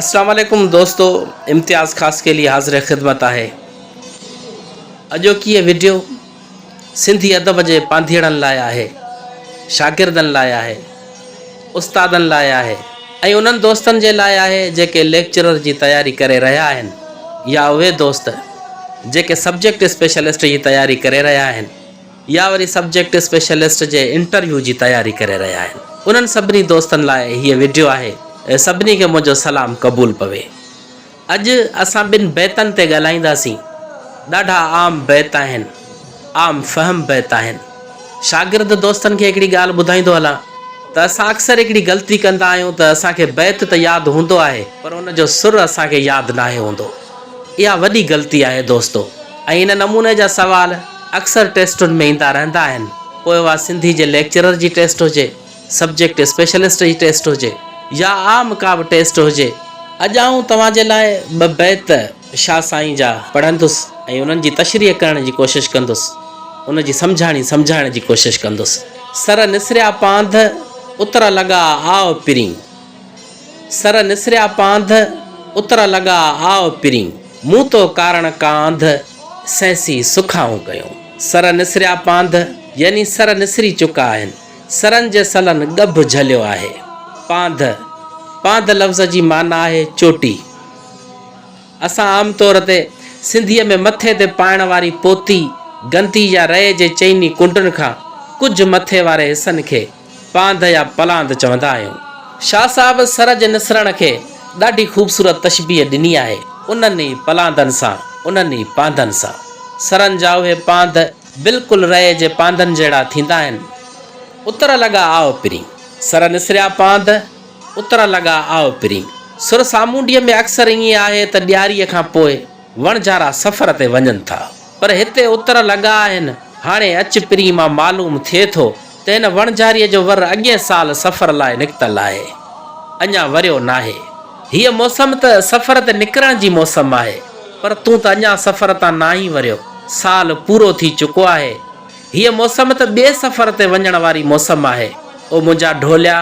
اسلام عليڪم دوستو امتياز خاصخيلي حاضر خدمت آهي اڄوڪي هي وڊيو سنڌي ادب جي پانڌيئڙن لاء آهي شاگردن لاء آهي استادن لاء آهي ۽ انهن دوستن جي لاء آهي جيڪي ليڪچرر جي تياري ڪري رهيا آهن يا اهي دوست جيڪي سبجيڪٽ اسپيشلسٽ جي تياري ڪري رهيا آهن يا وري سبجيڪٽ اسپيشلسٽ جي انٽرويو جي تياري ڪري رهيا آهن انهن سڀني دوستن لاء هيء وڊيو آهي سڀني کي منهنجو سلام قبول پوي. اڄ اسان ٻن بيتن تي ڳالهائينداسين ڏاڍا عام بيت آهن عام فهم بيت آهن شاگرد دوستن کي هڪڙي ڳالهه ٻڌائيندو هلان ته اسان اڪثر هڪڙي غلطي ڪندا آهيون ته اسان کي بيت ته ياد هوندو آهي پر ان جو سر اسان کي ياد ناهي هوندو اها وڏي غلطي آهي دوستو ۽ ان نموني جا سوال اڪثر ٽيسٽن ۾ ايندا رهندا آهن، پوء اها سنڌي جي ليڪچرر جي ٽيسٽ هجي، سبجيڪٽ اسپيشلسٽ جي ٽيسٽ هجي يا عام ڪا به ٽيسٽ هجي. اڄ آئون توهان جي لاء ٻه بيت شاهه سائين جا پڙهندس ۽ انهن جي تشريح ڪرڻ جي ڪوشش ڪندس، ان جي سمجهاڻي سمجهائڻ جي ڪوشش ڪندس. سر نسريا پانڌ، اتر لڳا آء پرين. سر نسريا پانڌ، اتر لڳا آء پرين. مون تو ڪارڻ ڪانڌ، سهسي سکائون ڪيون. سر نسريا پانڌ، يعني سر نسري چڪا آهن. سرن جي سلن ڳڀ جهليو آهي. پانڌ، پانڌ لفظ جي معنيٰ آهي چوٽي. اسان عام طور تي سنڌيء ۾ مٿي تي پائڻ واري پوتي، گندي يا رئي جي چئني ڪنڊن کان ڪجهه مٿي واري حصن کي پانڌ يا پلاند چوندا آهيون. شاهه صاحب سر جي نسرڻ کي ڏاڍي خوبصورت تشبيهه ڏني آهي، انهن ئي پلاندن سان، انهن ئي پانڌن سان. سرن جا اهي پانڌ بلڪل رئي جي پانڌن جهڙا ٿيندا آهن. اتر لڳا آء پرين. سر نسريا پانڌ، اتر لڳا آء پرين. سر سامونڊيء ۾ اڪثر ائين آهي ته ڏياريء کان پوء وڻجارا سفر تي وڃن ٿا. پر هتي اتر لڳا آهن. هاڻي اچ پرين مان معلوم ٿئي ٿو ته هن وڻجاريء جو ور اڳئين سال سفر لاء نڪتل آهي. اڃا وريو ناهي. هيء موسم ته سفر تي نڪرڻ جي موسم آهي، پر تون ته اڃا سفر تان ناهين وريو. سال پورو ٿي چڪو آهي. هيء موسم ته ٻئي سفر تي وڃڻ واري موسم آهي. او منهنجا ڍوليا!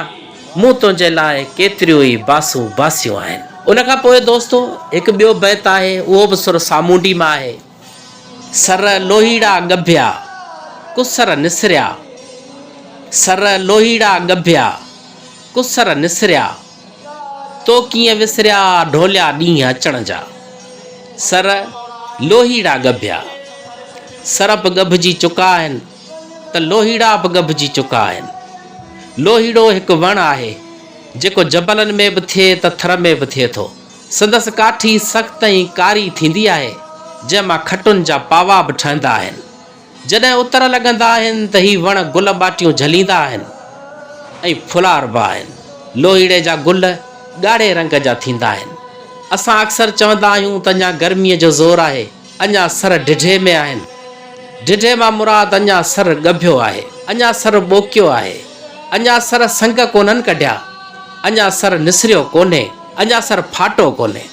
مون تنهنجي لاء ڪيتريون ئي باسون باسيون آهن. ان کان پوء دوستو هڪ ٻيو بيت آهي، اهو به سر سامونڊي مان آهي. سر لوهيڙا ڳڀيا، ڪسر نسريا. سر لوهيڙا ڳڀيا، ڪسر نسريا. تو ڪيئن وسريا ڍوليا ڏينهن اچڻ جا. سر لوهيڙا ڳڀيا. سر به ڳڀجي چڪا آهن ته لوهيڙا به ڳڀجي چڪا آهن. لوهيڙو هڪ وڻ آهي، جيڪو جبلن ۾ به ٿئي ته ٿر ۾ به ٿئي ٿو. سندس ڪاٺي سخت ۽ ڪاري ٿيندي آهي، جنهن مان کٽن جا پاوا به ٺهندا آهن. جڏهن اتر لڳندا آهن ته هي وڻ گل ٻاٽيون جهليندا آهن ۽ ڦلاربا آهن. لوهيڙي جا گل ڳاڙهي رنگ جا ٿيندا آهن. اسان اڪثر چوندا آهيون ته اڃا گرميء جو زور آهي، اڃا سر ڍڍي ۾ آهن. ڍڍي مان مراد اڃا سر ڳڀيو آهي، اڃا سر ٻوڪيو آهي، اڃا سر سنگ ڪونهن ڪڍيا، اڃا سر نسريو ڪونهي، اڃا سر ڦاٽو ڪونهي.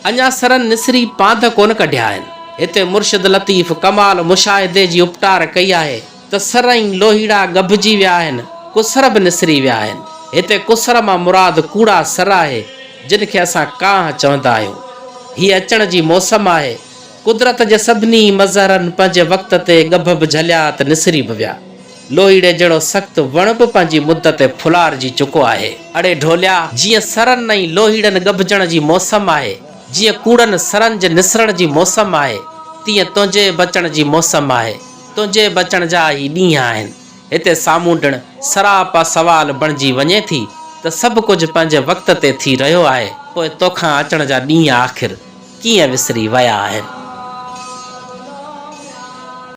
اڃا سرن نسري پانڌ ڪونه ڪڍيا آهن. هتي مرشد لطيف ڪمال مشاهدي جي اپٽار ڪئي آهي ته سر ۽ لوهيڙا ڳڀجي ويا آهن، ڪسر به نسري ويا آهن. هتي ڪسر مان مراد ڪوڙا سر آهي، جن کي اسان ڪانهه چوندا آهيون. هيء اچڻ جي موسم آهي. قدرت جي سڀني مظهرن پنهنجي وقت تي ڳڀ به جهليا ته نسري به ويا. لوهيڙي جهڙو سخت وڻ به پنهنجي مد تي ڦلارجي چڪو آهي. اڙي ڍوليا! جيئن سرن ۽ لوهيڙن ڳڀجڻ جي موسم آهي، جيئن ڪوڙن سرن جي نسرڻ جي موسم آهي، تيئن تنهنجي به اچڻ جي موسم آهي. تنهنجي به اچڻ جا هي ڏينهن آهن. هتي سامونڊڻ سراپا سوال بڻجي وڃي ٿي ته سڀ ڪجهه پنهنجي وقت تي ٿي رهيو آهي، پوء توکان اچڻ جا ڏينهن آخر ڪيئن وسري ويا آهن؟